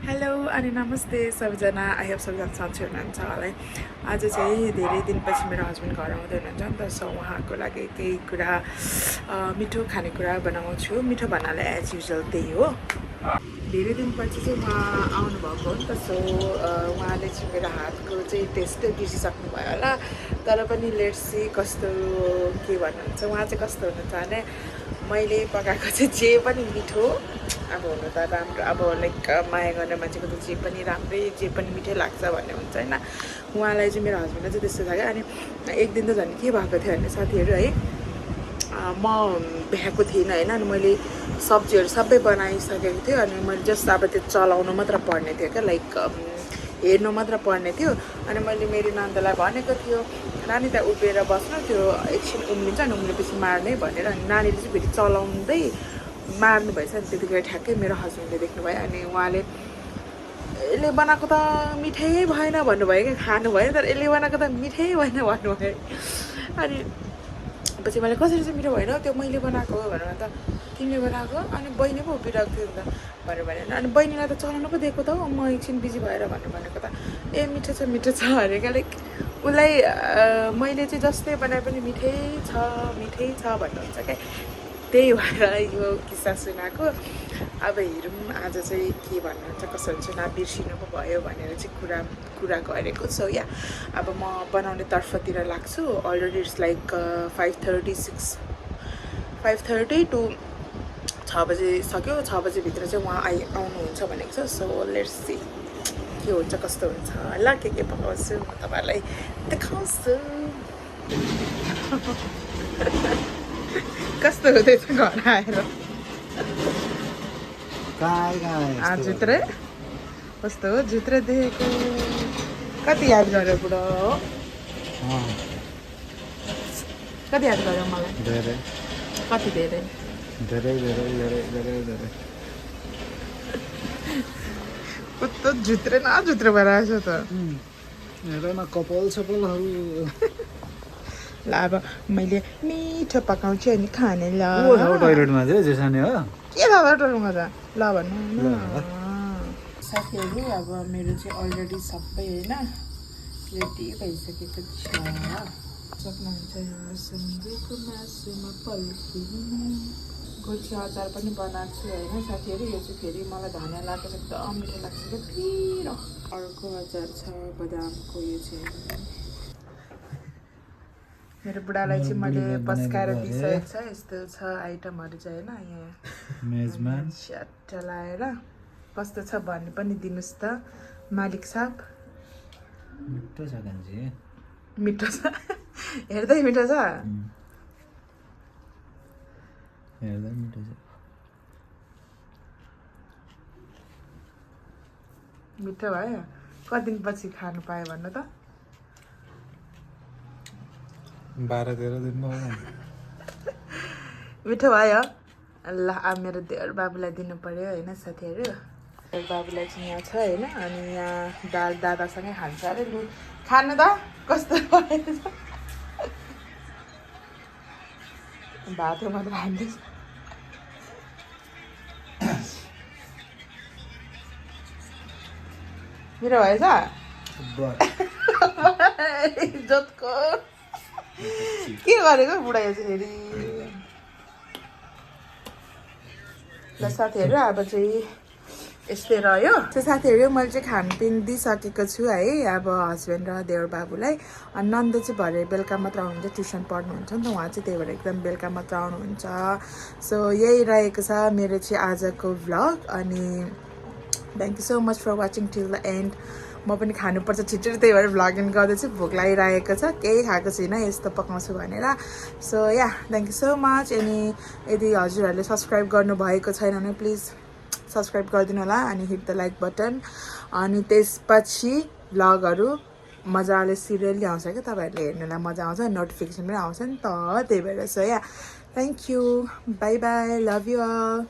Hello अनि नमस्ते सबैजना आई होप सबैजना सन्चै हुनुहुन्छ होला है। आज चाहिँ धेरै दिनपछि मेरो हस्बेन्ड घर आउँदै हुनुहुन्छ नि त, सो उहाँको लागि केही कुरा मिठो खानेकुरा बनाउँछु। मिठो भन्नाले एज युजल त्यही हो। धेरै दिनपछि चाहिँ उहाँ आउनुभएको हो नि त, सो उहाँले चाहिँ मेरो हातको चाहिँ टेस्टै बिर्सिसक्नुभयो होला। तर पनि लेट्स सी कस्तो के भन्नुहुन्छ उहाँ चाहिँ कस्तो हुनुहुन्छ भने मैले पकाएको चाहिँ जे पनि मिठो अब हुनु त राम्रो, अब लाइक माया गर्ने मान्छेको त जे पनि राम्रै जे पनि मिठै लाग्छ भन्ने हुन्छ होइन। उहाँलाई चाहिँ मेरो हस्बेन्डलाई चाहिँ त्यस्तो छ क्या। अनि एक दिन त झन् के भएको थियो भने साथीहरू है, म भ्याएको थिइनँ होइन। अनि मैले सब्जीहरू सबै बनाइसकेको थियो अनि मैले जस्ट अब त्यो चलाउनु मात्र पर्ने थियो क्या, लाइक हेर्नु मात्र पर्ने थियो। अनि मैले मेरो नन्दलाई भनेको थियो नानी त्यहाँ उभिएर बस्नु, त्यो एकछिन उम्लिन्छ अनि उम्लेपछि मार्ने भनेर। अनि नानीले चाहिँ फेरि चलाउँदै मार्नु भएछ नि, त्यतिखेर ठ्याक्कै मेरो हस्बेन्डले देख्नुभयो। अनि उहाँले यसले बनाएको त मिठै भएन भन्नुभयो क्या, खानु भयो तर यसले बनाएको त मिठै भएन भन्नुभयो। अनि पछि मैले कसरी चाहिँ मिठो भएन त्यो मैले बनाएको हो भनेर, त तिमीले बनाएको अनि बहिनी पो उभिरहेको थियो नि त भनेर भने। अनि बहिनीलाई त चलाउनु पो दिएको त हो, म एकछिन बिजी भएर भनेर भनेको त ए मिठो छ अरे क्या। लाइक उसलाई मैले चाहिँ जस्तै बनाए पनि मिठै छ भन्नुहुन्छ क्या। त्यही भएर यो किस्सा सुनाएको। अब हेरौँ आज चाहिँ के भन्नुहुन्छ, कसो हुन्छ, नबिर्सिनु पो भयो भनेर चाहिँ कुरा गरेको। सो या अब म बनाउने तर्फतिर लाग्छु। अलरेडी इट्स लाइक 5:30 टु 6 बजे सक्यो। 6 बजेभित्र चाहिँ उहाँ आउनुहुन्छ भनेको छ। सो लेट्स सी के हुन्छ कस्तो हुन्छ। ल के पकाउँछु म तपाईँहरूलाई देखाउँछु। कस्तो हुँदैछ घर आएर जुत्रे कस्तो हो? जुत्रे देखेको कति याद गर्यो बुढो, कति याद गर्यो मलाई? धेरै, कति धेरै कस्तो जुत्रे भएर आएछ त। हेर न कपाल सपालहरू। ल अब मैले मिठो पकाउँछु अनि खाने। ल टोइलेटमा चाहिँ जेसाने हो के दादा टोइलेटमा त ल भन्नु साथीहरू। अब मेरो चाहिँ अलरेडी सबै होइन रेडी भइसकेको छ। सक्नुहुन्छ यहाँ सुँगुरको मासुमा पल्किनु। गोर्खे अचार पनि बनाएको छु होइन साथीहरू। यो चाहिँ फेरि मलाई धनियाँ लगाएको चाहिँ एकदम मिठो लाग्छ क्या पिरो। अर्को अचार छ बदामको, यो चाहिँ मेरो बुढालाई चाहिँ मैले पस्काएर दिइसकेको छ। यस्तो छ आइटमहरू चाहिँ होइन यहाँ मेजमा च्याट्ट लाएर। कस्तो छ भन्ने पनि दिनुहोस् त मालिक साहब। मिठो छ कान्छी, मिठो छ हेर्दै मिठो छ, हेर्दै मिठो छ। मिठो भयो। कति दिनपछि खानु पायो भन्नु त? 12-13 दिनमा मिठो भयो। ल अब मेरो देवर बाबुलाई दिनु पर्यो होइन साथीहरू। देवर बाबुलाई चाहिँ यहाँ छ होइन। अनि यहाँ दाल दादासँगै खान्छ अरे। लु खानु त कस्तो भएछ। भातमा मात्र खाँदैछ। मिठो भएछ इज्जतको के गरेको बुढा यो चाहिँ फेरि। ल साथीहरू अब चाहिँ यस्तै रह्यो। त्यो साथीहरू मैले चाहिँ खानपिन दिइसकेको छु है अब हस्बेन्ड र देवर बाबुलाई। अनि नन्द चाहिँ भरे बेलुका मात्र आउनुहुन्छ, ट्युसन पढ्नुहुन्छ नि त उहाँ चाहिँ, त्यही भएर एकदम बेलुका मात्र आउनुहुन्छ। सो यही रहेको छ मेरो चाहिँ आजको भ्लग। अनि thank you so much for watching till the end. म पनि खानुपर्छ छिटो, त्यही भएर भ्लगिङ गर्दैछु। भोक लागिरहेको छ, केही खाएको छुइनँ यस्तो पकाउँछु भनेर। So yeah thank you so much. अनि यदि हजुरहरूले सब्सक्राइब गर्नुभएको छैन भने प्लिज सब्सक्राइब गरिदिनु होला अनि हिट द लाइक बटन। अनि त्यसपछि भ्लगहरू मजाले सिरियली आउँछ क्या, तपाईँहरूले हेर्नुलाई मजा आउँछ, नोटिफिकेसन पनि आउँछ नि त, त्यही भएर। So yeah thank you, bye bye, love you all.